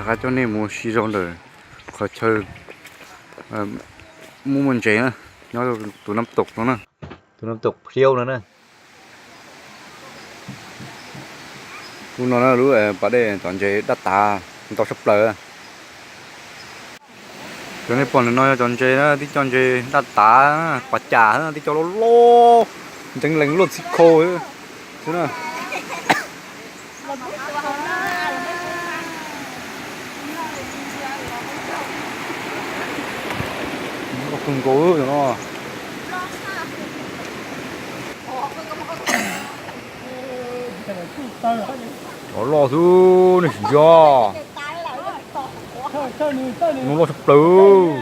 Coj nej mus si zog ntawm qhov chaw muaj muaj ntses na, nyob tus nab tom no na, tus nab tom phiab no na. Lub no na lub pas dej cov ntses daj tav ntau tshaj plaws. Cov nej pom ntawm no yog cov ntses na, tib co ntses daj tav pas cas, tib co loj loj, nceev lees luaj txij khau xwb na. Loj kawg nkaus no. Cov loj xwb nej sim ntsia. Nws loj tshaj plaws.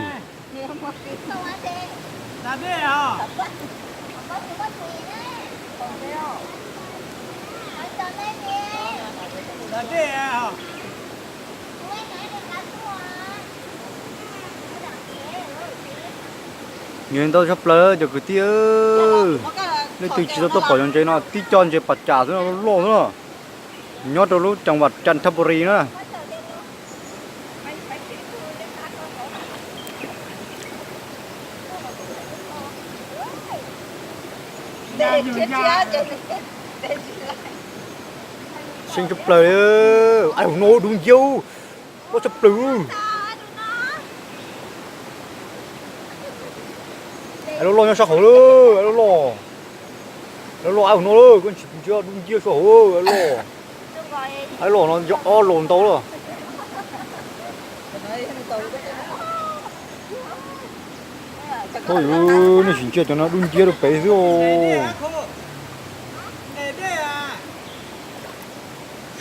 Nws ntau tshaj plaws cov kwv tij. Leej twg tsis tau tuaj pom cov ntses no, tib co ntses pas cas xwb, loj xwb na. Nyob rau lub ceev vam Chanthaburi na. Seej tshaj plaws. Ai, no dub nciab, loj tshaj plaws. Ai, loj loj nyob sab hauv lawm, ai, loj loj. Loj loj, ai, no lawm, koj ntsia dub nciab sab hauv, ai, loj. Ai, loj no yog ob los ntau lawm. Nej sim ntsia cov no dub nciab rau pem xwb.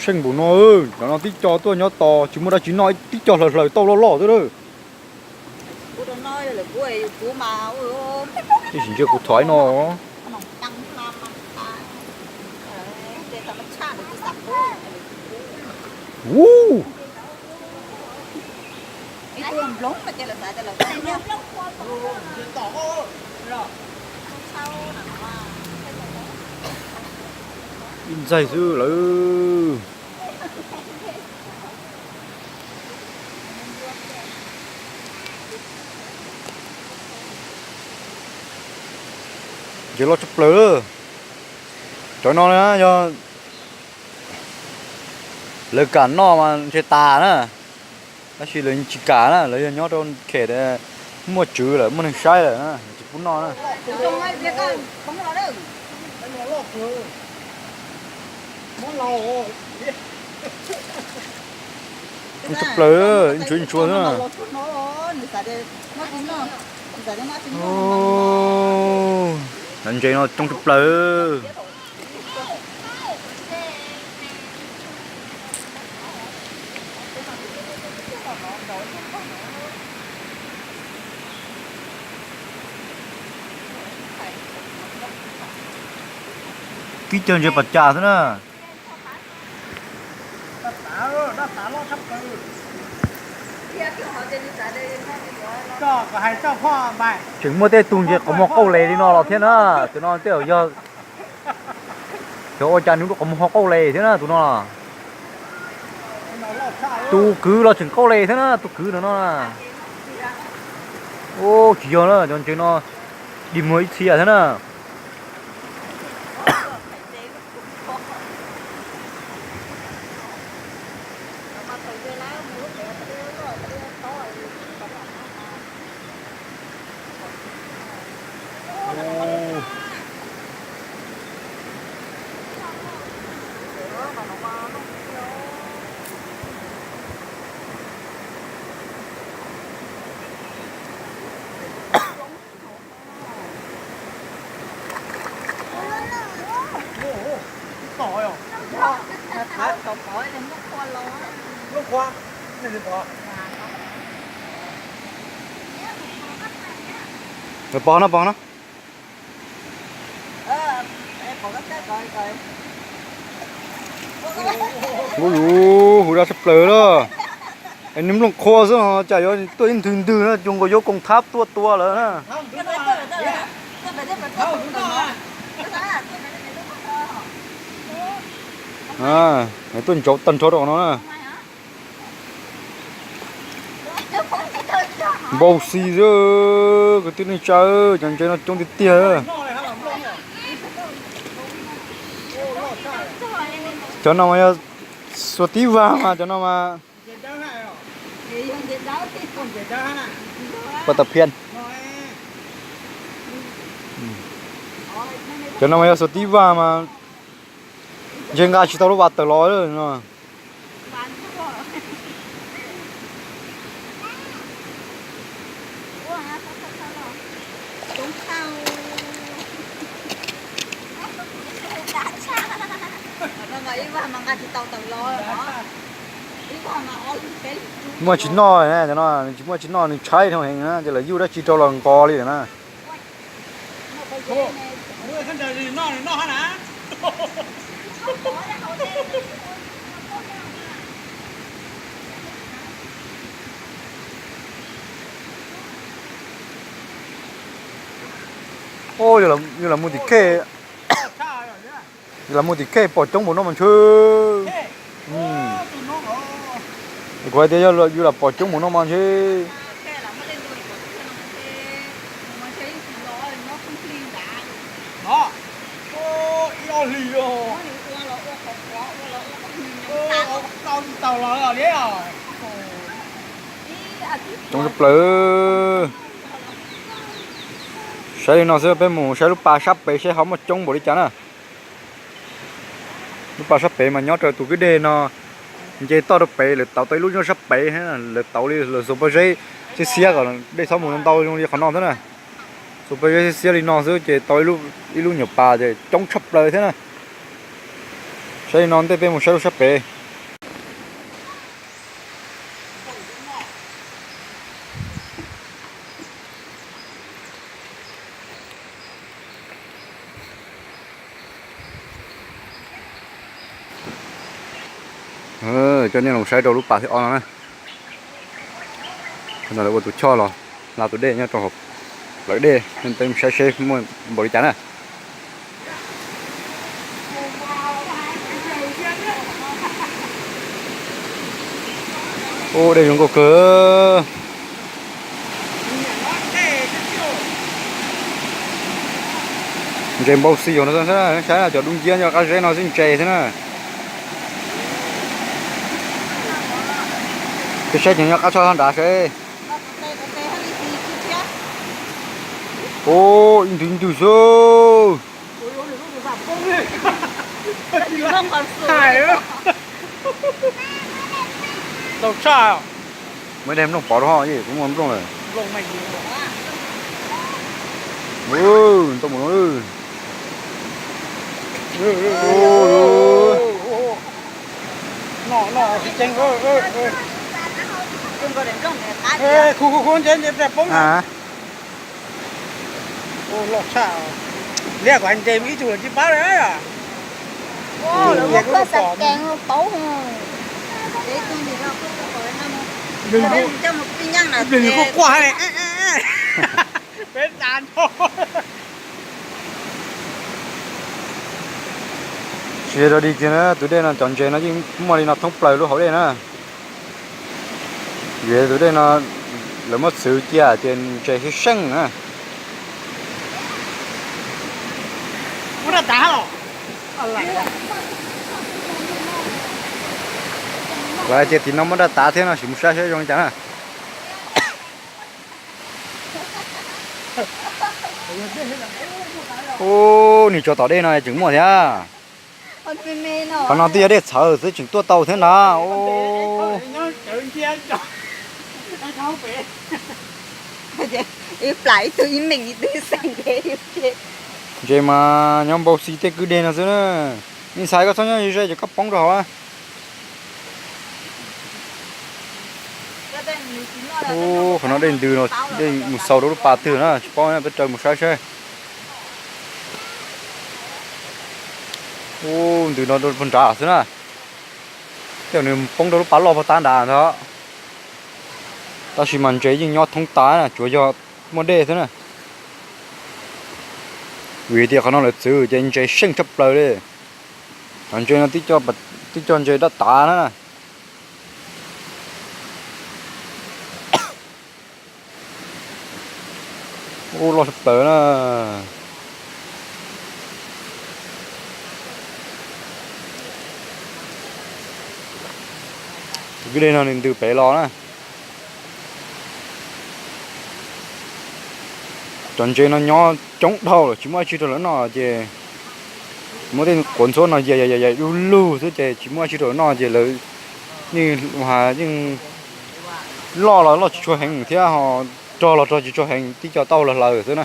Seej npaum no, cov no tib co tuaj nyob tos tsis muaj dab tsi noj, tib co hlaws hlaws tauj loj loj xwb lawm. Nej sim ntsia kuv thov no. Ib ntxaig xwb lawm. Ntses loj tshaj plaws. Cov no na yog lawv kam noj mas ntshe tas na, tab sis lawv tsis kam na, lawv yog nyob rau khem muaj tswv lawm, muaj neeg saib lawm na, tsis pub noj na. Coob tshaj plaws, ntshua ntshua xwb na. Cov ntses no coob tshaj plaws. Tib co ntses pas cas xwb na. Tseem muaj tej tug ntses qhov muag qauj les li no los thiab na, tus no tej zaum yog xyov ua cas nws lub qhov muag ho qauj les thiab na tus no. Tus kwv los tseem qauj les thiab na, tus kwv no no. Tsis yog na, cov ntses no dig muag ib txhia thiab na. Pov no, pov no. Hu daj tshaj plaws na. Nws nplooj qhua xwb, cas yuav tuaj ib nthwv ntwg na, cuag nkaus yuav koom thab tuaj tua lawm na. Tuaj ntsauv tag nrho rau no na. Npau xi xwb, kwv tij neej tsa, cov ntses no coob tiag tiag. Cov no mas yog xuas tib vag mas cov no mas. Paj tau phiaj. Cov no mas yog xuas tib vag mas ntshe nqa tsis tau lub vas tawm los no. Muaj tsis noj, cov no tsis muaj tsis noj, nws tshaib dhau heev na, ces lawv yuj dab tsi rau los nqos li lawm na. Yus los mus tim khej, yus los mus tim khej pom coob npaum no mas ntshe. Kuv hais tias yog yus lam pom coob npaum no mas ntshe. Coob tshaj plaws. Saib li no xwb, peb mus saib lub pas sab pem seb ho muaj coob npaum li cas na. Lub pas sab pem mas nyob rau tus kwj deg no, nce toj rau pem lawv tauv tau ib lub nyob sab pem, lawv tauv li lawv xuas pob zeb xiab xiab kom dej txhob mus ntau zoo li qhov no xwb na. Xuas pob zeb xiab xiab li no xwb ces tau ib lub nyuam pas ces coob tshaj plaws thiab na. Saib li no ntej peb mus saib lub sab pem. Coj nej los saib rau lub pas thib ob no na. Lawv ua tus choj los hla tus dej nyob rau hauv plawv dej, nej saib seb muaj npaum li cas na. Ub, dej zoo nkauj kawg. Ntses npau xi yog no xwb, saib cov dub nciab nyob qab zeb no xwb ntses xwb na. Peb saib cov nyob qab tshoj nrad seb. Ub, ib ntws ib ntws xwb. Muaj dej nplooj pov rau ho, kuv muaj nplooj lawm. Ntau mus no. Loj tshaj. Liab kuv hais ntses mus ib tug lawm tsis pab li. Kuj quaj li. Peb da no. Tsis yog dog dig kiag na, tus dej no cov ntses no yeej muaj li no thoob plaws lub hauv dej na. Vim tus dej no lawv muab txwv cia ces ntses seej seej na. Lawv hais tias tim no muab daj tav thiab no, sim mus saib saib zoo li cas na. Ub, nws tso tom dej no tseem muaj thiab. Qhov no twb yog dej txhawv xwb tseem tuaj tau thiab ntag. Ntses mas nyob npau xi tej kwj deg no xwb na. Nej ntxhais koj txhob nyob ze ze ces koj poob rau hauv. Ub, qhov no dej ntws no, dej mus xaus rau lub pas twg na tsis paub, peb raws mus saib seb. Ub, ntws no rau puag nrad xwb na. Tej zaum nws poob rau lub pas loj puag ta nrad ntag. Tab sis mas ntses yeej nyob thoob tas na, tsuas yog muaj dej xwb na. Vim tias qhov no lawv txwv ces ntses seej tshaj plaws li. Cov ntses no twb coj ntses daj tav na. Ub, loj tshaj plaws na. Tus kwj deg no nws ntws pem los na. Cov ntses no nyob coob dhau lawm tsis muaj dab tsi rau lawv noj ces muab tej quav ntxhuab no yais yais yais du lug xwb ces tsis muaj dab tsi rau lawv noj ces lawv yeej, yeej loj los loj tsis tshua heev thiab ho rog los rog tsis tshua heev, tib co tauj los hlaws xwb na.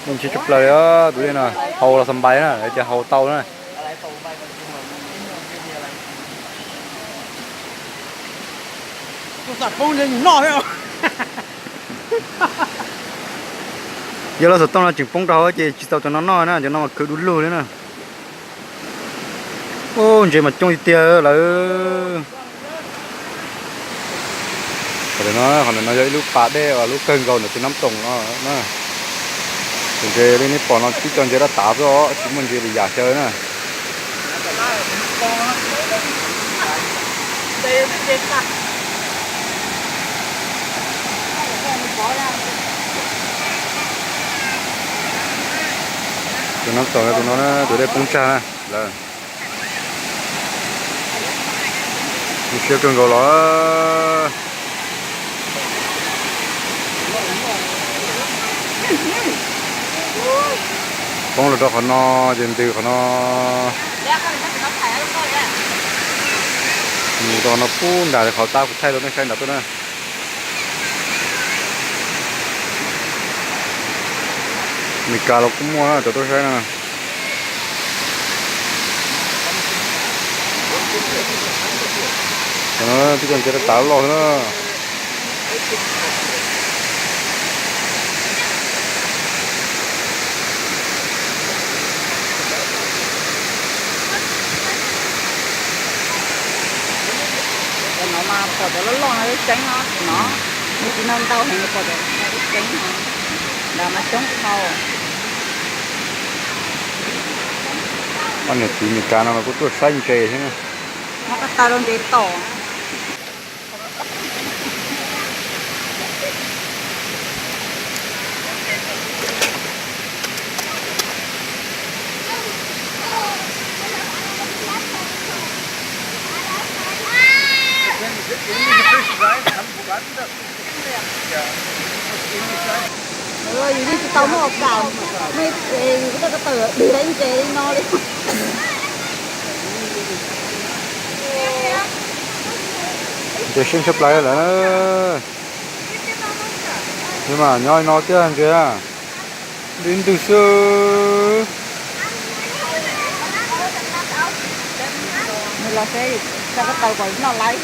Muaj ntses tshaj plaws li, tus dej no haus los xas npais na, lawv tias haus tau na. Yog lawv xov tooj no tseem poob rau hauv ces tsis tau cov no noj na, cov no mas khwv du lug li na. Ub, ntses mas coob tiag tiag lawm. Qhov ntawm no, qhov ntawm no yog ib lub pas dej uas lub kawg nkaus ntawm tus Nab Toom no na. Tus ntses li nej pom no tib co ntses dab tav xwb os, tsis muaj ntses li yam xyaw na. Tus Nab Toom tus no na, tus dej poob tsag na lawm. Siab kawg nkaus los. Poob los rau qhov no, ces ntws qhov no. Mus rau qhov no pub nram qhov tab kuv thaij rau nej saib nram tuaj na. Meskas los kuj muaj na, cov tuaj saib na. Tib co ntses dab tav loj xwb na. Cov no mas pom cov loj loj no lub tseeb no, no, tsis no ntau heev, pom cov lub tseeb no, nrad mas coob dhau. Ob niam txiv Meskas no los kuj tuaj saib ntses thiab na. Muab koj taw rau ntses tom. Yus yeej tsis tau muaj ua kam, yus tej ko taw dhia ib ntses li no li. Ntses seej tshaj plaws lawm. Nws mas nyob li no thiab ntses, li ntws xwb. Nws los seb, tso koj taw kom noj laib.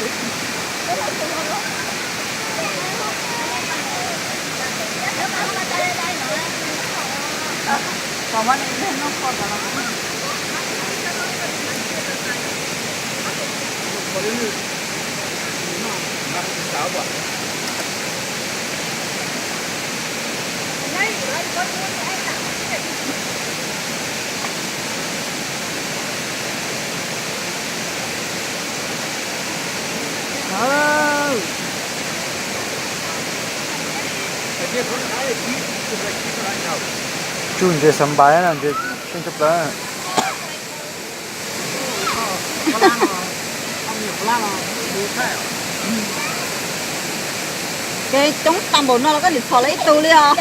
Tsuj ntses xav npais na, ntses seej tshaj plaws. Ces coob tag npaum no los koj tsis txhom lawv ib tug li os?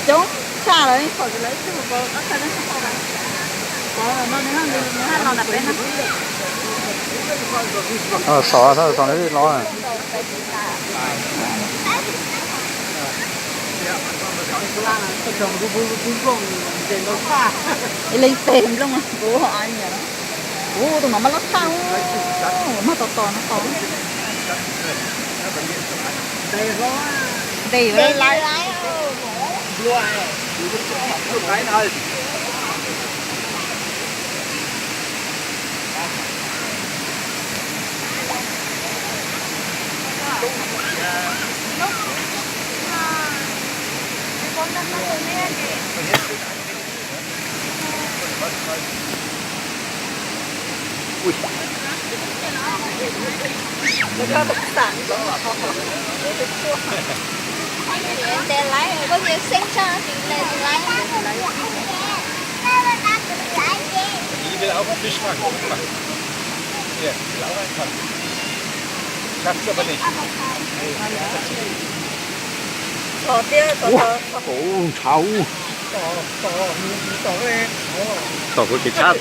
Coob tshaj lawm, txhom lawv ib tug. Los nram peb no. Xom, xom no los. Ib leeg tes nplooj kuv, kuv tus no mas loj tshaj, mas tos tos no tos. Ntes lawm. Ntes laib, koj ntes xeeb tshaj, ntes laib. Ib lub fish tank, ib lub tank. Ua, kaum ntshav ub. Tom kuv kev tshab.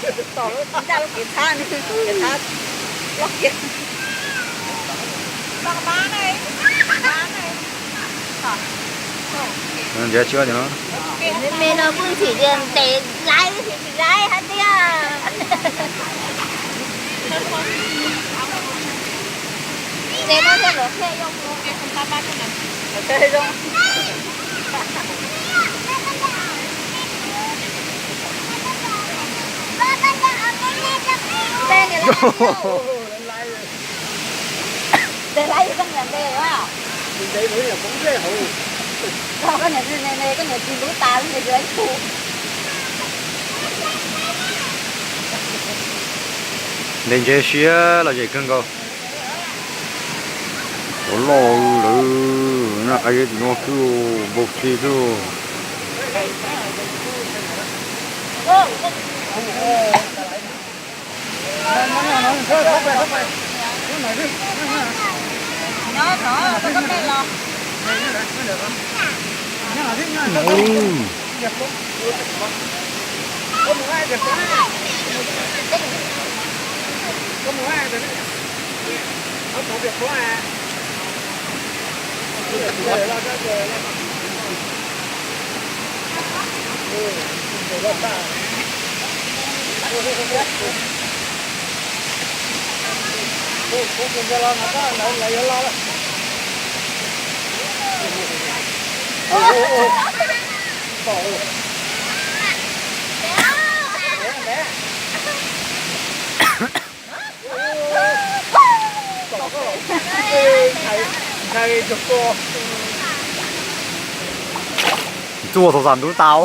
Nrhiav tsis muaj no. Me no kuj ntxim tias ntes laib tsis laib hais tias. Ntes no thiaj lawv qhia zoo. Ntes laib koj niam ntes, koj niam tsis ntes, koj niam tsis ntub tas li ntes tsis laib tug. Ntes ntses siab lom zem kawg nkaus. Ua loj lawm, naj qab zeb tim no xwb, npau tsi xwb. Ntxuaj thaum xam ntub tas.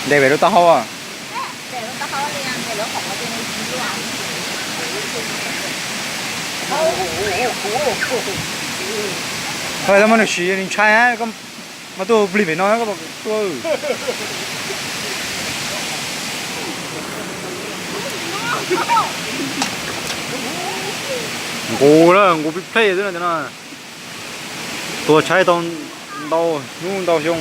Ntes pem lub taub hau. Muab nws siv, nws ntshai, koj mas tuaj plig pem no koj tuaj. Nqus lawm, nqus plig plej xwb no cov no. Tuag tshaib tau ntau hnub ntau xyoo.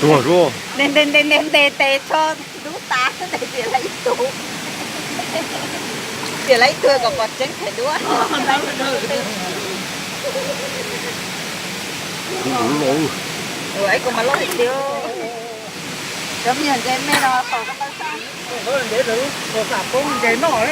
Tuag zuj. Ntes ntes tes tso dub tas xwb, ntes tias lawv ib tug, tias lawv ib tug kom pom tseeb them duab. Ib kuv mas loj tiag tiag. Cov me nyuam ntses me no thaum koj tau sab. Ntes lawv, ntes noj.